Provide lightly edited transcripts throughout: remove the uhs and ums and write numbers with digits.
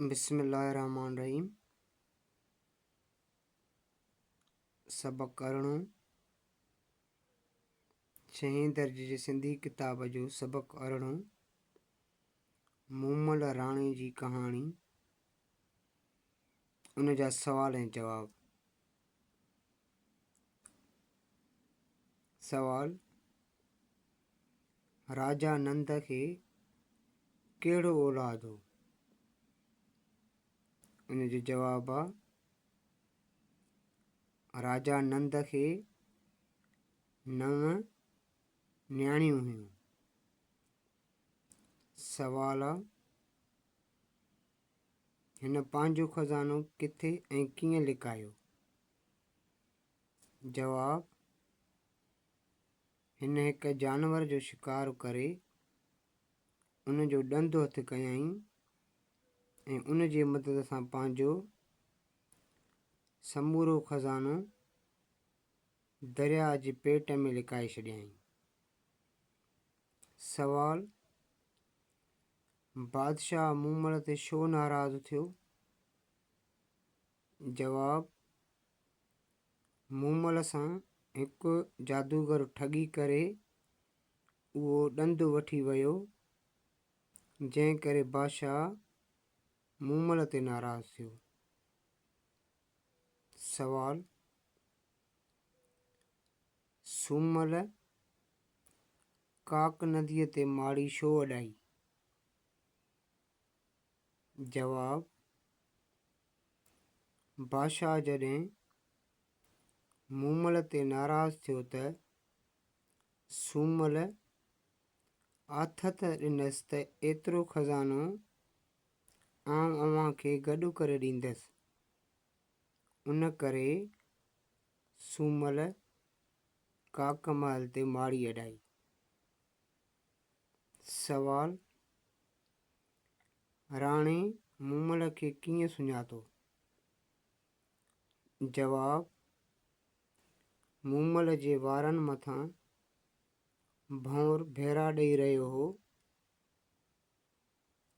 بسم الله الرحمٰن الرحيم سبق ارڙهون ڇهين درجي جي سنڌي ڪتاب جو سبق ارڙهون مومل راڻي جي ڪهاڻي ان جا سوال ۽ جواب سوال راجا نند کي ڪهڙو اولاد هو؟ ان جو جواب آ راجا نند کي نو نياڻيون هيون. سوال آ هن پنهنجو خزانو ڪٿي ۽ ڪيئن لڪايو؟ جواب هن هڪ جانور جو شڪار ڪري ان جو ڏند هٿ ڪيائين ۽ ان جي مدد سان پنهنجو سمورو خزانو درياء جي پيٽ ۾ لڪائي ڇڏيائين. سوال، بادشاهه مومل تي ڇو ناراض ٿيو؟ جواب، مومل سان هڪ جادوگر ٺڳي ڪري اهو ڏند وٺي ويو، جنهن ڪري بادشاهه مومل تي ناراض ٿيو. سوال، سومل ڪاڪ نديء تي ماڙي ڇو اڏائي؟ جواب، بادشاهه جڏهن مومل تي ناراض ٿيو ته سومل آٿت ڏنس ته ايترو خزانو آئون اوهان کي گڏ ڪري ڏيندس. ان ڪري سومل ڪاڪ محل تي ماڙي اڏائي. سوال، راڻي مومل کي ڪيئن سڃاتو؟ جواب، مومل جي وارن مٿان ڀنور ڀيرا ڏئي رهيو هو.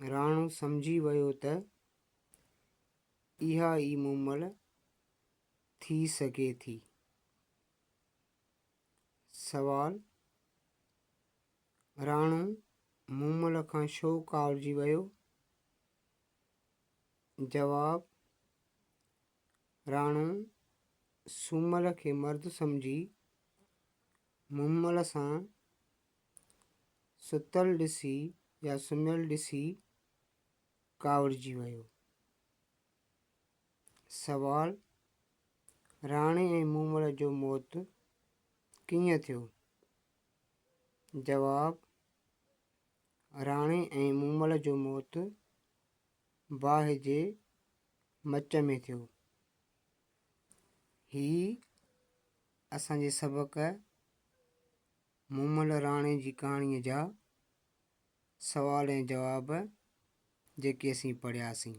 راڻو سمجهي ويو ته اها ئي مومل ٿي سگهي ٿي. سوال، راڻو مومل کان ڇو ڪاوڙجي ويو؟ جواب، راڻو سومل کي مرد سمجهي مومل سان ستل ڏسي يا سمهيل ڏسي ڪاوڙجي ويو. سوال، راڻي ۽ مومل جو موت ڪيئن ٿيو؟ جواب، راڻي ۽ مومل جو موت باهه جي مچ ۾ ٿيو. هي اسان جي سبق مومل راڻي جي ڪهاڻيء جا سوال ۽ جواب جيڪي اسين پڙهياسين.